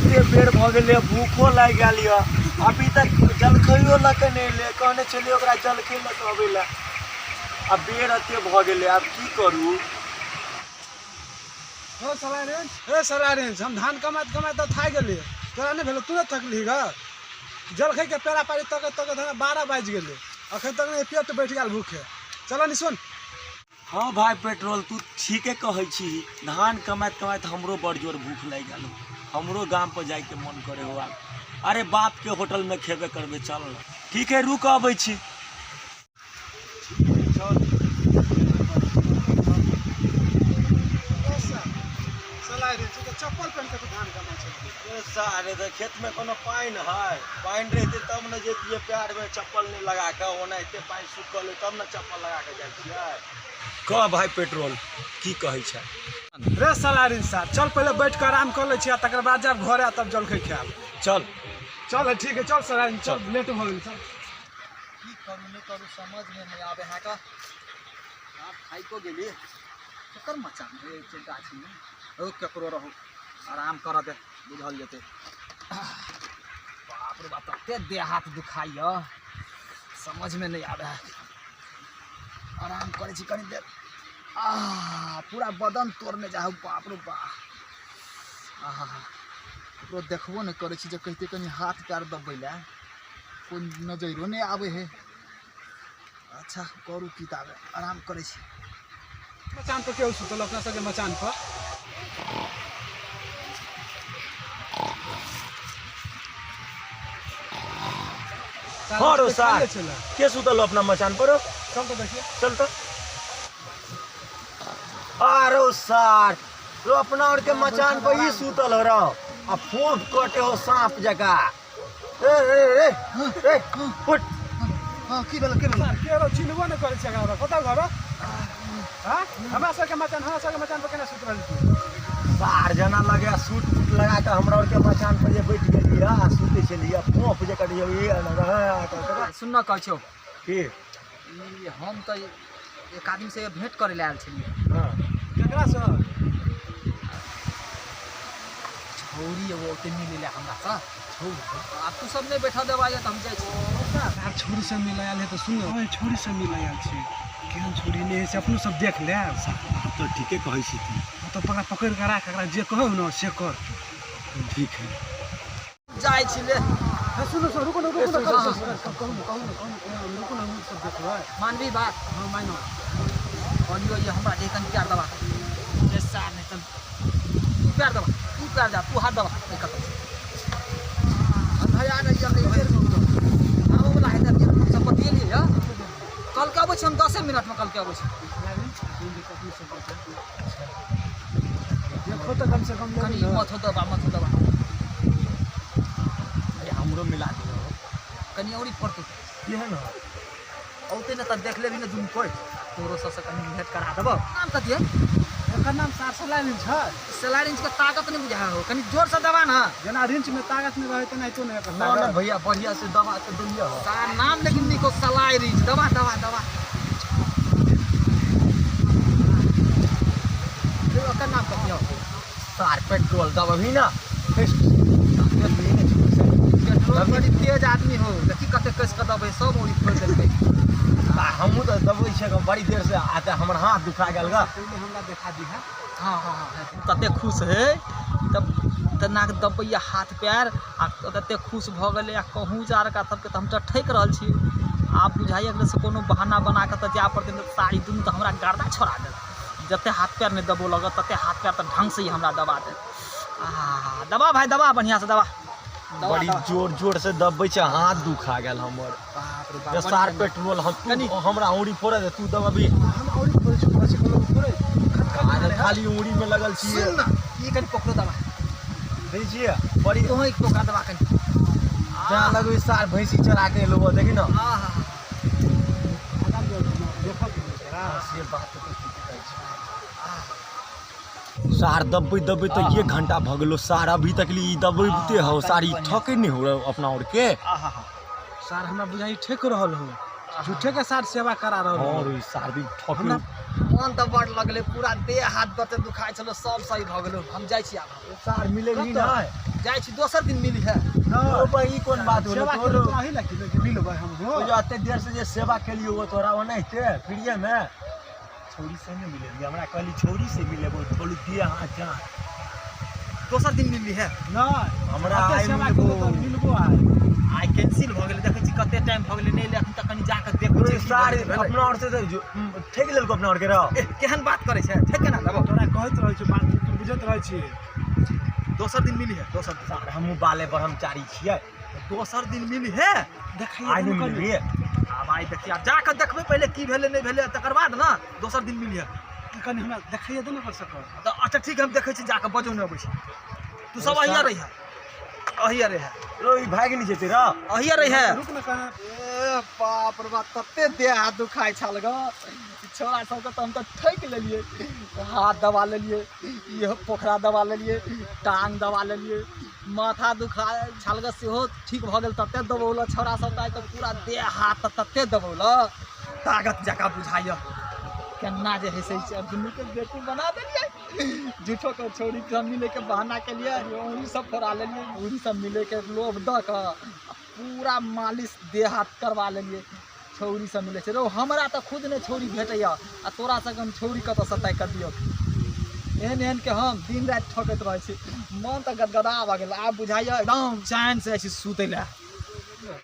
एते बेर भऽ गेलै, भूखो लागि गेल यऽ। अभी तक जलखैयो लऽ कऽ नहि एलै। कहने छलियै ओकरा जलखै लऽ कऽ अबै लए, आ बेर एते भऽ गेलै, आब की करू? हो सलाह रेंज, हे सलाह रेंज, हम धान कमाइत कमाइत तऽ थाकि गेलियै, तोरा नहि भेलौ? तू नहि थकलिही गऽ? जलखैके पेड़ा पाड़ी तकैत तकैत हमरा 12 बाजि गेलै, अखन तक नहि पेट बैठ गेल भूखे। चल नी सुन। हँ भाय पेट्रोल, तू ठीके कहै छी। धान कमाइत कमाइत हमरो बड़ जोर भूख लागि गेल हो। हमरो गाम पर जाइके मन करे हो आब। अरे बापके होटलमे खेबे करबै, चल ने। ठीक है, रुक, अबै छी। चल सलाह रेंज, तू तऽ चप्पल पहिन कऽ धान कमाइ छै। सारे तऽ खेतमे कोनो पानि है? पानि रहितै तब ने जैतियै पैरमे चप्पल नहि लगा कऽ। ओनाहिते पानि सुखल है तब ने चप्पल लगा कऽ जाइ छियै। कह भाय पेट्रोल, की कहै छै? रे सलाह रेंज साहब, चल पहिले बैठ कऽ आराम कऽ लै छी आ तकर बाद जायब घरे आ तब जलखै खायब। चल। चल, ठीक है, चल सलाह रेंज, चल, लेट भऽ गेल, चल। की करू नहि करू समझमे नहि आबै है का। आब थाइको गेली। केकर मचान है छै गाछीमे? ओ केकरो रहू, आराम करऽ दे, बुझल जेतै। बाप रे बाप, तते देह हाथ दुखाइए, समझमे नहि आबै है। आराम करै छी कनी देर। आह, पूरा बदन तोड़ने जाइ है। बाप रे बाप, आहा, ककरो देखबो नहि करै छी जे कहिते कनी हाथ पैर दबबै लए, कोइ नजरो नहि आबै है। अच्छा, करू की, ताबे आराम करै छी। मचान पर केहू सुतल अपना सबके मचान पर? हँ रो सार, छलै। के सुतल हो अपना मचान पर हो? चल तऽ देखिए। चल तऽ। आरो सार, रो अपना और के मचान पर ही सुतल हो रहो आ फोफ कटे हो सांप जका। ए ए ए ए, उठ। हँ, की भेल, की भेल? सार, के रो? चिन्हबो नहि करै छै एकरा। कतऽ घर? हँ, हमरा सबके मचान पर केना सुति रहल छी? सार, जना लगे सूट उट लगा के हमरा और के मचान पर जे बैठ गेलियै आ सुते छलियै, फोफ जे कटियो ई। सुन न, कहै छौ। की? ई हम तऽ एक आदमीसँ भेँट करै लए आयल छलियै। हाँ। केकरासँ? छौरी एगो ओते मिलै लए हमरासँ। आब तू सब नहि बैठऽ देबा तऽ हम जाइ छी। आब छौरी सब मिल आयल है तऽ सुन, ओए छौरी सब मिल आयल छै। केहन छौरी नहि है से अपनो सब देख ले। बात तऽ ठीके कहै छी तू। तऽ पकड़ा पकड़ि कऽ राख एकरा, जे कहू ने से कर। ठीक है। जाइ छी ले। हे, सुनू सुनू, रुकू ने, रुकू ने, कहू कहू ने, कहू ने, कहू ने, रुकू ने, हम सब देखबै। मानबी बात? हाँ, मानो। कहलियो जे हमरा जे कनि प्यार दबा जे सार, नहि तऽ तू प्यार दबा, तू प्यार दबा, तू हाथ दबा। नहि कतौ भैया नहि ये नहि भेल आबऽ वाला है तऽ हम सब बतियेलियै यऽ। कल के अबै छी हम, 10 मिनटमे कल के अबै छी। देखो तऽ कम से कम। कनि मथो दबा, मथो दबा। अरे, हमरो मिला दियौ। कनि औरी पड़तौ। केहन हो? औते ने तऽ देख लेबही ने दुनू कोइ। तोरो सबसँ कनि भेँट करा देबौ। नाम कथी है? एकर नाम सार सलाह छै। सेला रिंच के ताकत नहि बुझा हो, कनि जोरसँ दबा ने। जेना रिंच में ताकत नहि रहै तेनाहितो नहि एकर ना ना। ताकत। भैया, बढ़िया से दबा के दुनिया हो। सार, नाम लेकिन निको, सलाइ रिंच। दबा, दबा, दबा। रे, ओकर नाम कथी हो? सार पेट्रोल दबही ना। पेट्रोल बड़ी तेज आदमी हो, देखी कते कस कऽ दबै, सब उड़ी फोड़ि देलकै। हमहूँ तऽ दबै छियै बड़ी देर से, आ तऽ हमर हाथ दुखा गेल गा। पहिले हमरा देखा दी है। हँ, कते खुश है तब तऽ नाक दबैया हाथ पैर आ कते खुश भऽ गेलै। आ कहूँ जा रखा सबके तऽ हम तऽ ठकि रहल छी। आब बुझाइए गेलै से कोनो बहाना बना कऽ तऽ जाय पड़तै, नहि तऽ साड़ी दुनू तऽ हमरा गर्दा छोड़ा देत। जते हाथ पैर नहि दबो लगत तते हाथ पैर तऽ ढङ्गसँ ही हमरा दबा देत। आ दबा भाय, दबा, बढ़िआँसँ दबा, दबा। बड़ी दबा। जोर जोर से दबबै छै, हाथ दुखा गेल हमर। बाप रे बाप। जे सार पेट्रोल, हम तू हमरा उड़ी फोड़े दे, तू दबबी। हम औरी फोड़ै छी, फोड़ै छी, कोनो फोड़ै। आ खाली उड़ी में लगल छियै। सुन ना, ई कनि पकड़ो, दबा। दै छियै बड़ी। तोहूँ एक टोका दबा कनि। जहाँ लगबै सार भैंसी चरा के एलौ, देखी ना। आहा। देखल से बात तऽ तू ठीके कहै छी सार। दबबै दबबै तऽ एक घंटा भऽ गेलो सार, अभी तक ई दबैते हौ सार, ई थकै नहि हो अपना और के। आहा। सार, हमरा बुझाइ ठेक रहल हो, झूठे के साथ सेवा करा रहल हो। और ई सार भी थकै। हमरा मन तऽ बड़ लगलै, पूरा देह हाथ बते दुखाइ छलो, सब सही भऽ गेलो। हम जाइ छी आब। सार, मिले कतऽ? नहीं। जाइ छी, दोसर दिन मिली है। ओ भाई, ई कोन बात होलो सेवा तोरो? केलियौ अही लए कि मिलबै हम हो। ओ जो एते देर से जे सेवा केलियो वो तोरा ओनाहिते फ्रीए में छौरी से नहि मिलेलियै? हमरा कहली छौरी से मिलेबो, थोड़ी दिए हाथ जा। दोसर दिन मिलली है। नहि। हमरा एते आइ सेवा मिलबो। केलियौ तऽ मिलबो आइ। आइ कैंसिल भऽ गेलै, देखै छी कते टाइम भऽ गेलै, नहि एलै अखन तक, कनि जाकऽ देखै छी की सारे भेलै, भेलै। अपना और से तऽ ठकि लेलको अपना और के रह। ए, केहन बात करै छै, ठकि केना देबौ? तोरा कहैत रहै छियौ बात, तू बुझैत रहै छी। दोसर दिन मिली है, दोसर दिन। सार, हमहूँ बाले ब्रह्मचारी छियै। दोसर दिन मिली है। देखिए। आइ नहि मिलबियै? आब आइ देखिए, आब जाकऽ देखबै पहिले की भेलै नहि भेलै, तकर बाद ने दोसर दिन मिली है। कनि हमरा देखैए दे ने कर सक। तऽ अच्छा ठीक है, हम देखै छी जाकऽ, बजौ नहि अबै छी, तू सब अहिया रहिहे, अहिया रहिहे। रो, ई भागि नहि जेतै रह। अहिया रहिहे। रुक ने कहाँ। ए बाप रे बाप, तते देह हाथ दुखाइ छल ग। छौड़ा सबके तऽ हम तऽ ठकि लेलियै, हाथ दबा लेलियै, इहो पोखरा दबा लेलियै, टांग दबा लेलियै, माथा दुखाइ छल ग सेहो ठीक भऽ गेल। तते दबौलक छौड़ा सब तऽ आइ तऽ पूरा देह हाथ तऽ तते दबौलक, ताकत जकाँ बुझाइए। केना जे हइ से दुनूके बेटी बना देलियै झूठोके। छौड़ी सब मिलैके बहाना केलियै, उंगली सब फोड़ा लेलियै, उंगली सब मिलैके लोभ दऽ कऽ पूरा मालिश देह हाथ करवा लेलियै। छौरी सब मिलै छै रौ, हमरा तऽ खुद नहि छौरी भेटैए आ तोरा सबके हम छौरी कतऽसँ ताकि कऽ दियौ? एहन एहनके हम दिन राति ठकैत रहै छी। मन तऽ गदगदा भऽ गेल, आब बुझाइए एकदम चैनसँ जाइ छी सुतै लए।